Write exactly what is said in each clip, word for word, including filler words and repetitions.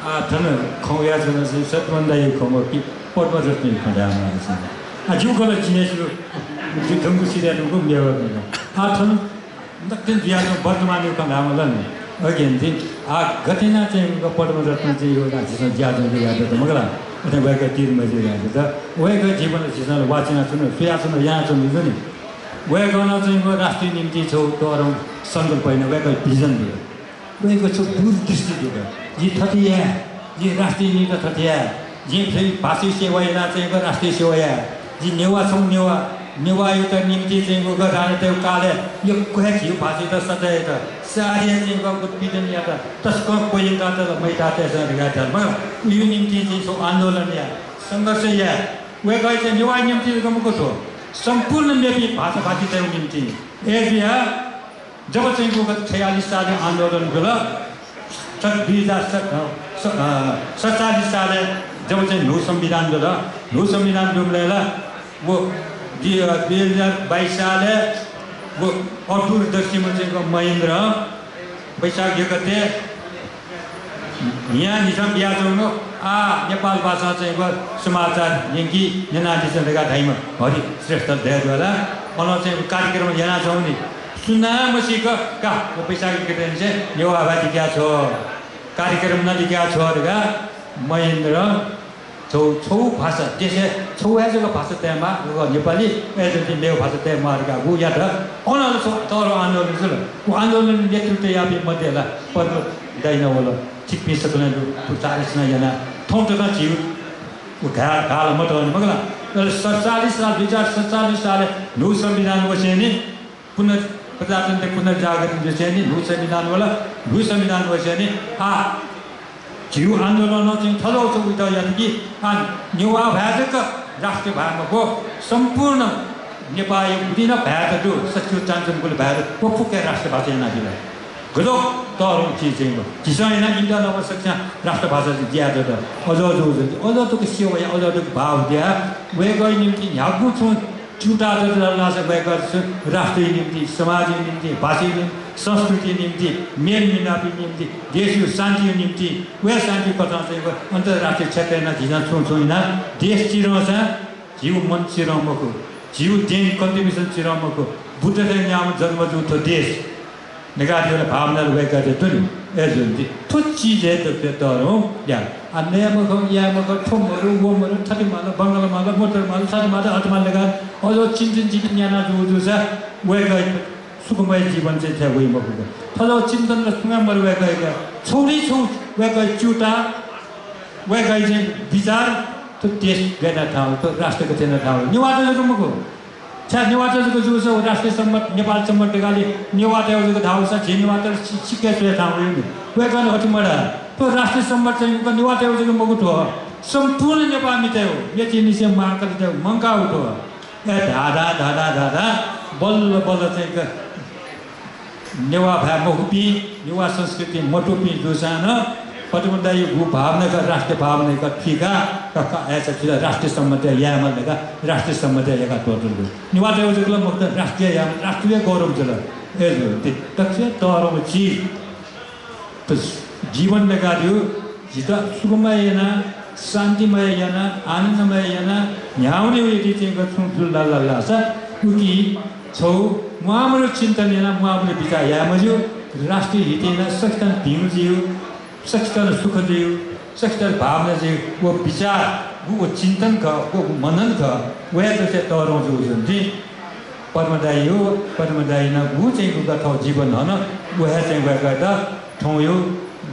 आः थन खँ वयाच्वनाच्वंगु सत्यवान दाइया खँ मखु कि पद्मरत्नया खँ धायेमाःगु। आः जिगु खँ ला जिं हे स्यू, जि धुंकू सिधये धुंकू मेगु खँ। आः थन दक्वं जुयाच्वंगु वर्तमानया खँ धायेमाल नि। अकिं आः गथे यानाः चाहिँ पद्मरत्न चाहिँ झीसं ज्याझ्वः यायेत मखु ला, अथे वय्कः तीर मजिर यायेत, वय्कः जीवन झीसं वाचिनाच्वना, स्वयाच्वना, यानाच्वना नि। वय्कलं चाहिँ राष्ट्रया निंतिं छगू तःधंगु संकल्प यानाः वय्कः vision दु। वय्कःया छगू दूरदृष्टि दु। जिं थथे याये, जिं राष्ट्रया निंतिं थथे याये, जिं थ्व भाषाया सेवा यानाः चाहिँ राष्ट्रया सेवा याये। जिं नेवाः छम्ह नेवाः, नेवाःयात निंतिं चाहिँ राणातय्गु कालय् यक्व हे झीगु भाषायात सजाय् यात, सार्या चाहिँ उत्पीडन यात, तसकं क्वह्यंकातल, मय्तातय्सं धकाः धाल। मखु, उकिया निंतिं चाहिँ छगू आन्दोलन याये, संघर्ष याये। वय्कः चाहिँ नेवाःया निंतिं जक मखु, थ्व सम्पूर्ण मेपिं भाषाभाषीतय्गु निंतिं। अय्जुयाः जब चाहिँ छयालिस सालय् आन्दोलन जुल, स-, दुई हजार स-, अ, स-, अ, सतचालिस सालय् जब चाहिँ न्हू संविधान जुल, न्हू संविधान जूबलय् ला व दुई, अ, दुई हजार बाइस सालय् व अठदूरदर्शीम्ह चाहिँ महेन्द्र वैशाख एक गते न्हियान्हिथं बियाच्वंगु, आः नेपाल भाषां चाहिँ समाचार न्यंकि, न्यनादिसँ धकाः धाइम्ह हरि श्रेष्ठ दया ज्वला। अन चाहिँ कार्यक्रम यानाच्वंगु नि। सुनां मसीक का, व वैशाख एक गते चाहिँ नेवाः भाय् लिकयाछ्व, कार्यक्रम नं लिकयाछ्व धकाः महेन्द्रं छगू, छगू भाषा, देशय् छगू हे जक भाषा तयेमाः, व नेपाली, अय्जूगुलिं मेगु भाषा तयेमाः धकाः गुगु यात। अन ला छगू तःधंगु आन्दोलन जुल। व आन्दोलनय् नेतृत्व याःपिं मध्ये ला पद्म दाइ नं वल। छिकपिं सकलें दु, दु चाःहिलाः यानाः थौं तकं झीगु व घाः, घाः ला मतःनि मखु ला। तर सतचालिस साल, दुई हजार सतचालिस सालय् न्हू संविधान वसेंलि पुनर्-, प्रजातन्त्रया पुनर्जागरण जुसेंलि न्हू संविधान वल। न्हू संविधान वसेंलि आः झीगु आन्दोलनं चाहिँ थज्याःगु छगू उइत यात कि आः नेवाः भाय् जक राष्ट्रिय भाय् मखु, सम्पूर्ण नेपाःया गुलि नं भाय्‌त दु, सच्छि व चानचुन गुलि भाय्‌त दु, व फुक्कं राष्ट्रिय भाषा यानाबिल। गजब तःधंगु चिज चाहिँ व। झीसं यानाः इमित नं सकसिनं राष्ट्रिय भाषा चाहिँ ज्या यात। अज्याःगु जूगु जुल। अज्याःगु तक सेवा याः, अज्याःगु तक भाव बियाः वय्कःया निंतिं न्ह्यागु छुं च्यूताः जक धाल धाःसा वय्कः राष्ट्रया निंतिं, समाजया निंतिं, भाषाया निंतिं, संस्कृतिया निंतिं, मेलमिलापया निंतिं, देशया शान्तिया निंतिं, व हे शान्ति कथं चाहिँ व अन्तर्राष्ट्रिय क्षेत्रय् नं झीसं छुं छुं यानाः देश चिधंसा झीगु मन चिधं मखु, झीगु देन contribution चिधं मखु, बुद्ध थें न्याम्ह जन्म जूगु थ्व देश धकाः धाःगु भावना ला वय्कःयात दु नि। अय्जूगुलिं थ्व चिज हे दक्वं तःधंगु ज्या। आः नये मखं, याये मखं, थ्व मदु, व मदु, थथे माल, बंगला माल, मोटर माल, थथे माल, अथे माल धकाः अज्याःगु चिन्तन चिन्तन याना जूगु जूसा वय्कः सुखमय जीवन चाहिँ थ्व वइ मखु। थज्याःगु चिन्तन ला सुनां मदु वय्कःयात। छगू ला छगू वय्कःया च्यूताः, वय्कःया चाहिँ विचार, थ्व देश गय् यानाः थाहां वइ, थ्व राष्ट्र गथे यानाः थाहां वइ। नेवाःत जक मखु। छाय् नेवाःत जक जूसा व राष्ट्रिय संवत्, नेपाल संवत् धकाः ला नेवाःतय्गु जक धाःसा झी नेवाःत सि-, सिक्क स्वये थाहां वइ नि। वय्कलं अथे मधाः। थ्व राष्ट्रिय संवत् चाहिँ नेवाःतय्गु जक मखु, थ्व सम्पूर्ण नेपाःमितय्गु, मेचीनिसें म्वाःकालितय्गु, मंकाः वइ थ्व। अय् धाधां, धाधां, धाधां बल्ल बल्ल चाहिँ क-, नेवाः भाय् मखुपिं, नेवाः संस्कृति मत्वःपिं जूसां नं पद्म दाइयागु भावनायात, राष्ट्रिय भावनायात थुइकाः, का, का, अय्सा छितः राष्ट्रिय संवत् यायेमाल धकाः राष्ट्रिय संवत् याकाः त्वःतल दु। नेवाःतय्गु जक ला मखुत, राष्ट्रिय यायेमाल, राष्ट्रिय गौरव जुल। अय्जूगुलिं दक्वं तःधंगु चिज। त जीवन धकाः धाःगु झीत सुखमय यानाः, शान्तिमय यानाः, आनन्दमय यानाः न्ह्यावनेगु यदि चाहिँ छुं जुल धाल धाःसा उकी छगू म्वाःमदुगु चिन्तन यानाः म्वाःमदुगु बिचाः याये मज्यू। राष्ट्रिय हित यानाः सकसितं भिंगु जुइगु, सकसितं सुख जुइगु, सकसितं भावना जुइगु, व बिचाः, व, व चिन्तन खः, व, व मनन खः, व हे दक्वं तःधंगु जूगु जुल नि। पद्म दाइया, पद्म दाइया नं गु चाहिँ गुगु थःगु जीवन हन, व हे चाहिँ वय्कःयात थौंया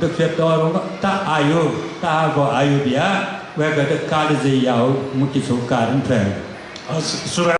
दक्वं तःधंगु ता आयु, ताःहाकःगु आयु बियाः वय्कःयात कालजयी याःगु मुख्य छगू कारण थ्व हे। अ, सु-, सुरु